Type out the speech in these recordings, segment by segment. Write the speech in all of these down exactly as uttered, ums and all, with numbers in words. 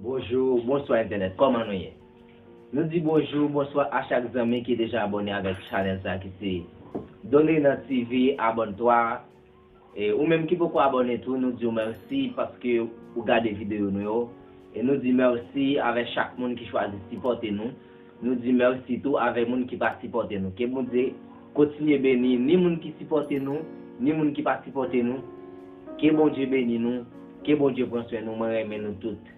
Bonjou, bonswa entènèt, kòman nou ye? Nou di bonjou, bonswa a chak zanmi ki deja abòne avèk chanèl sa ki se Don Renan T V, abòne twa. E ou menm ki poko abòne tou, nou di w mèsi paske ou gade videyo nou yo. E nou di mèsi avèk chak moun ki chwazi sipòte nou. Nou di mèsi tou avèk moun ki pa sipòte nou. Ke Bondye kontinye beni ni moun ki sipòte nou, ni moun ki pa sipòte nou. Ke Bondye beni nou, ke Bondye pran swen nou, mwen renmen nou tout.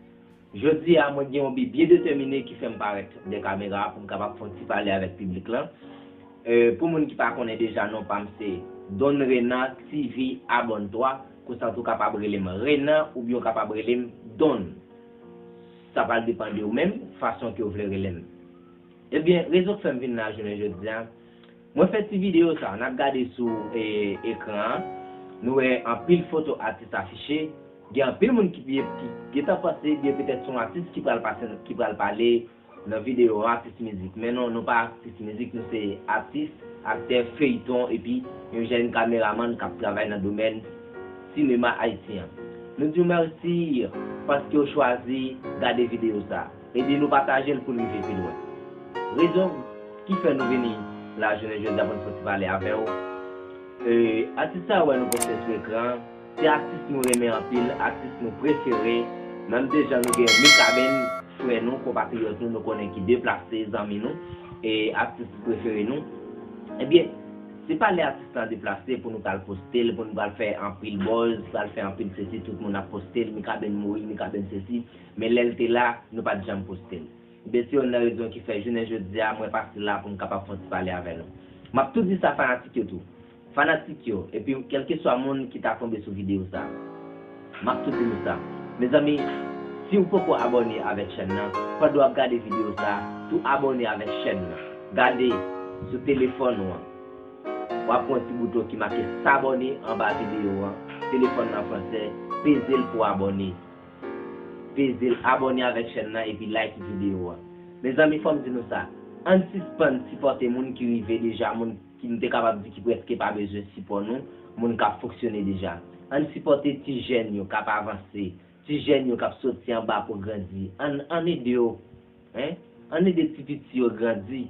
Jodi a, mwen gen yon bi byen detèmine ki fè m parèt dè kamera pou m kapab fè yon ti pale avèk piblik lan. E, pou moun ki pa konnen deja, non pa m se Don Renan T V, abòne twa. Konsa tou kapab rele m Renan oubyen w kapab rele m Don. Sa pral depann de ou menm, fason ke w vle rele m. Ebyen, rezon k fè m vin la jounen jodi a, mwen fè ti videyo sa, n ap gade sou e, ekran an, nou wè anpil foto atis afiche, gen anpil moun ki, ki gentan panse byen petèt se yon atis ki pral pase, ki pral pale nan videyo an, atis mizik. Men non, nou pa atis mizik, nou se atis, aktè feyton, epi yon jèn kameramann k ap travay nan domèn sinema ayisyen an. Nou di w mèsi paske w chwazi gade videyo sa. Ede nou pataje l pou l rive pi lwen. Rezon ki fè nou vini la jounen jodi a pou n fè ti pale avè w. E, atis sa w wè nou poste sou ekran an, se atis nou renmen anpil, atis nou prefere. Menm de jan nou gen Mikaben, frè nou, konpatriyòt nou, nou konnen ki deplase, zanmi nou, e atis prefere nou. Ebyen, se pa lè atis lan deplase pou nou pral poste l, pou nou pral fè anpil buzz, pral fè anpil sesi, tout moun ap poste l, Mikaben mouri, Mikaben sesi. Men lè l te la, nou pa t janm poste l. Ebyen, se youn nan rezon ki fè jounen jodi a, mwen pase la pou m kapab fè yon ti pale avè nou. M ap tou di sa fanatik yo tou. Fanatik yo, epi kèlkeswa moun ki ta tonbe sou videyo sa. M ap tou di nou sa. Mezanmi, si w poko abòne avèk chèn nan, pandan w ap gade videyo sa, tou abòne avèk chèn nan. Gade sou telefòn ou an. W ap wè yon ti bouton ki make s'abonner anba videyo an. Telefòn nan fransè, peze l pou abòne. Peze l, abòne avèk chèn nan epi like videyo an. Mezanmi, fò m di nou sa. Ann sispann sipòte moun ki rive deja, moun ki nou te kapab di ki prèske pa bezwen sipò nou, moun k ap fonksyone deja. Ann sipòte ti jèn yo k ap avanse, ti jèn yo k ap soti anba pou grandi. Ann, ann ede yo. Hein? Ann ede ti piti yo grandi.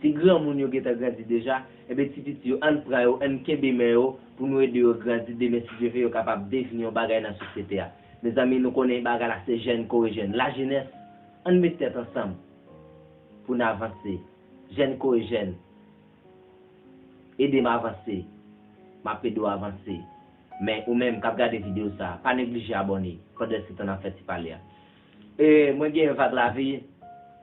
Si granmoun yo gentan grandi deja, ebyen ti piti yo, ann pran yo, ann kenbe men yo pou nou ede yo grandi. Demen, si Dye vle, yo kapab devni yon bagay nan sosyete a. Mezanmi, nou konnen bagay la se jèn kore jèn. Lajenès, ann met tèt ansanm pou n avanse. Jèn kore jèn, ede m avanse. M ap ede w avanse. Men ou menm k ap gade videyo sa, pa neglije abòne pandan se tan n ap fè ti pale a. E, mwen gen Vag Lavi,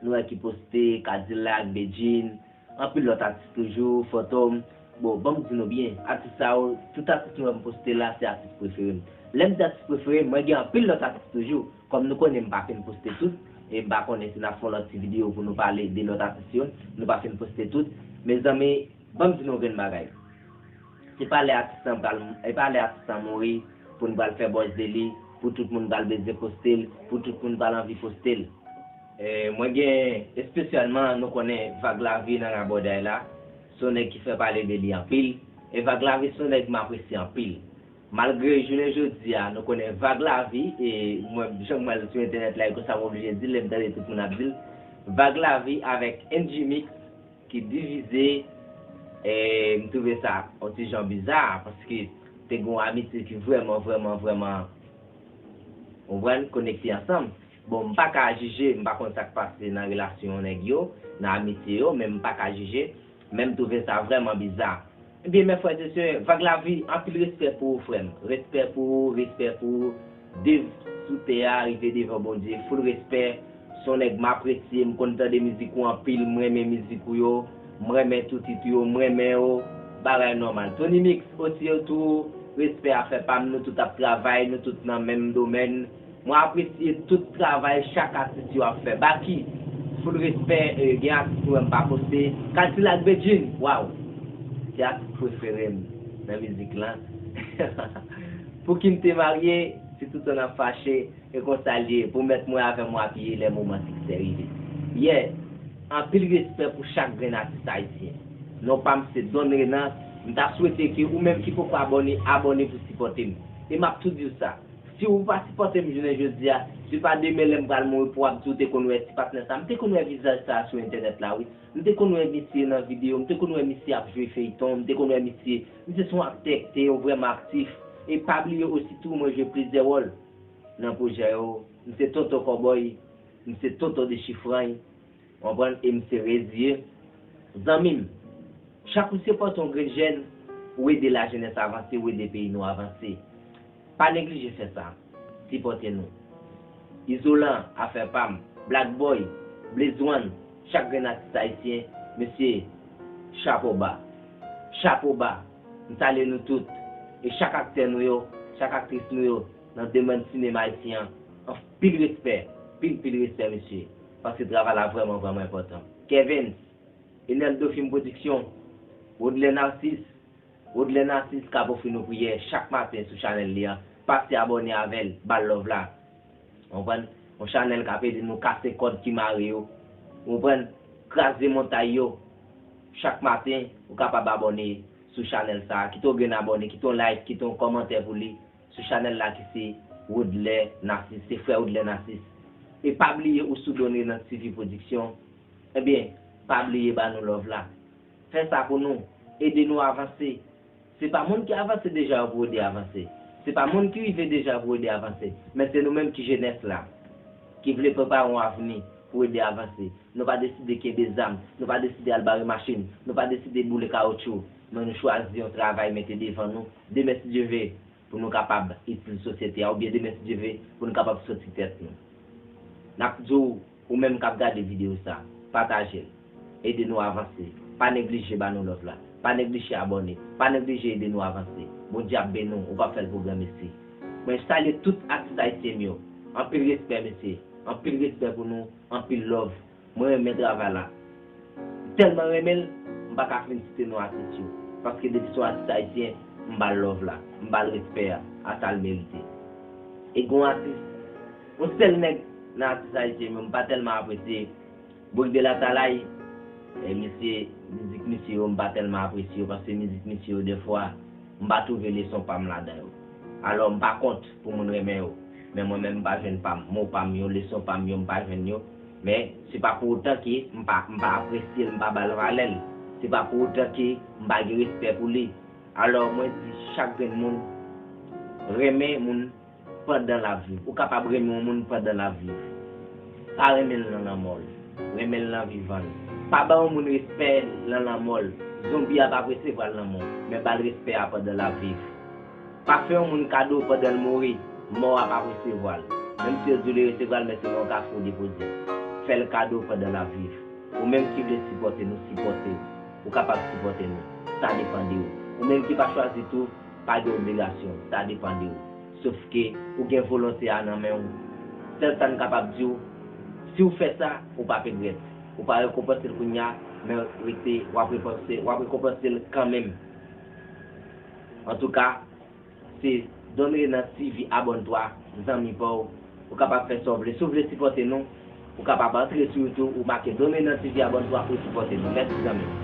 nou wè ki poste, Kadilak, Bedjine, anpil lòt atis toujou, Fantom. Bon, ban m di nou byen, atis sa yo, tout atis nou wè m poste la, se atis prefere m. Lè m di atis prefere m, mwen gen anpil lòt atis toujou. Kòm nou konnen m pa fin poste tout, e m pa konnen si n ap fè yon lòt ti videyo pou nou pale de lòt atis yo, nou pa fin poste tout. Mezanmi, ban m di nou yon grenn bagay. Se pa lè atis lan pral, e pa lè atis lan mouri pou n pral fè buzz de li, pou tout moun pral bezwen poste l, pou tout moun pral anvi poste l. E, mwen gen, espesyalman, nou konnen Vag Lavi nan Rabòday la, se yon nèg ki fè pale de li anpil. E Vag Lavi se yon nèg m apresye anpil. Malgre jounen jodi a, nou konnen Vag Lavi, e mwen, jan m wè l sou entènèt la, e konsa m oblije di l, lè m tande tout moun ap di l, Vag Lavi avèk N G Mix, ki divize, e m twouve sa yon ti jan biza, paske te gen yon amitye ki vrèman, vrèman, vrèman, ou konprann, konekte ansanm. Bon, m pa ka jije, m pa konn sa k pase nan relasyon nèg yo, nan amitye yo, men m pa ka jije, men m twouve sa vrèman biza. Ebyen, mè frè e sè, Vag Lavi, anpil respè pou ou, frè m. Respè pou ou, respè pou ou. Dev sou tè a, rive devan Bondye. Full respè. Se yon nèg m apresye, m konn tande mizik ou anpil, m renmen mizik ou yo, m renmen tout it ou yo, m renmen yo. Bagay nòmal. Tony Mix, osi yo tou, respè afè pa m, nou tout ap travay, nou tout nan menm domèn. Mwen apresye tout travay chak atis yo ap fè. Baky, full respè, e, gen atis ou wè m pa poste. Kadilak Bedjine, waw! Se atis prefere m nan mizik lan. Pou ki m te marye, si toutan n ap fache, e konsa l ye, pou mèt mwen avè mwen apiye lè moman siksè rive. Yeah, anpil respè pou chak grenn atis ayisyen. Non pa m se Don Renan, m ta swete ke ou menm ki poko abòne, abòne pou sipòte m. E m ap tou di w sa, si w pa sipòte m jounen jodi a, Se pa demen lè m pral mouri pou w ap di w te konn wè ti patnè sa. M te konn wè vizaj sa sou entènèt la, wi. M te konn wè misye nan videyo, m te konn wè misye ap jwe feyton, m te konn wè misye, misye se yon aktè ki te yon vrèman aktif. E pa bliye osi tou, mwen jwe plizyè wòl nan pwojè yo. M se Tonton Kòbòy, m se Tonton Dechifrany, w konprann, e m se Reziye. Zanmi m, chak ou sipòte yon grenn jèn, ou ede lajenès avanse, ou ede peyi nou avanse. Pa neglije fè sa. Sipòte nou. Izolan, Afè Pa M, Black Boy, Blaze One, chak grenn atis ayisyen, mesye, chapo ba. Chapo ba. M salye nou tout. E chak aktè nou yo, chak aktris nou yo, nan domèn sinema ayisyen an, anpil respè, pil, pil respè, mesye. Paske travay la vrèman, vrèman enpòtan. Kevens, Eneldo Film Production, Rodlè Narcisse, Rodlè Narcisse k ap ofri nou priyè chak maten sou chanèl li an. Pase abòne avè l, ba l love la. Ou konprann? Yon chanèl k ap ede nou kase kòd ki mare yo. Ou konprann? Kraze montay yo. Chak maten, ou kapab abòne sou chanèl sa a. Kite w gen abòne, kite yon like, kite yon kòmantè pou li sou chanèl la ki se Rodlè Narcisse, se frè Rodlè Narcisse. E pa bliye ou sou Don Renan T V Production. Ebyen, pa bliye ba nou love la. Fè sa pou nou. Ede nou avanse. Se pa moun ki avanse deja yo pou ede avanse. Se pa moun ki rive deja yo pou ede avanse. Men se nou menm ki jenès la, ki vle prepare yon avni pou ede avanse. Nou pa deside kenbe zam, nou pa deside al bare machin, nou pa deside boule kawotchou. Men nou chwazi yon travay mete devan nou. Demen, si Dye ve, pou nou kapab itil sosyete a, oubyen demen, si Dye ve, pou nou kapab soti tèt nou. N ap di w, ou menm k ap gade videyo sa, pataje l. Ede nou avanse. Pa neglije ba nou love la. Pa neglije abòne. Pa neglije ede nou avanse. Bondye ap beni w, ou p ap fè l pou granmesi. Mwen salye tout atis ayisyen m yo. Anpil respè, mesye. Anpil respè pou nou. Anpil love. Mwen renmen travay la. M tèlman renmen l, m pa ka fin site non atis yo. Paske depi se yon atis ayisyen, m ba l love la. M ba l respè a, a sa l merite. E gon atis, yon sèl nèg nan atis ayisyen yo, m pa tèlman apresye. Brig de Latalay, e misye, mizik misye yo, m pa tèlman apresye yo, paske mizik misye yo, dèfwa, m pa twouve leson pa m ladan yo. Alò, m pa kont pou moun renmen yo. Men mwen menm, m pa jwenn pa m. Mo pa m yo, leson pa m yo, m pa jwenn yo. Men, se pa pou otan ke m pa, m pa apresye l, m pa ba l valè l. Se pa pou otan ke m pa gen respè pou li. Alò, mwen di chak grenn moun, renmen moun pandan l ap viv. Ou kapab renmen yon moun pandan l ap viv. Pa renmen l nan lanmò l. Renmen l nan vivan l. Pa ba yon moun respè nan lanmò l. Zonbi a p ap resevwa l nan mò w, men ba l respè a pandan l ap viv. Pa fè yon moun kado pandan l mouri, mò a p ap resevwa l. Menm si yo di w li resevwa l, men se nan yon kafou depoze. Fè l kado pandan l ap viv. Ou menm ki vle sipòte nou, sipòte. Ou kapab sipòte nou. Sa depann de ou. Ou menm ki pa chwazi tou, pa gen obligasyon. Sa depann de ou. Sof ke ou gen volonte a nan men w. Sèl sa n kapab di w, si w fè sa, ou p ap regrèt. Ou pa rekonpanse l kounye a, men rete, w ap repanse, w ap rekonpanse l kanmenm. Antouka, se Don Renan T V, abòne twa, zanmi pa w. Ou kapab fè sa w vle. Si w vle sipòte nou, ou kapab antre sou YouTube, ou make Don Renan T V, abòne twa pou w sipòte nou. Mèsi, zanmi.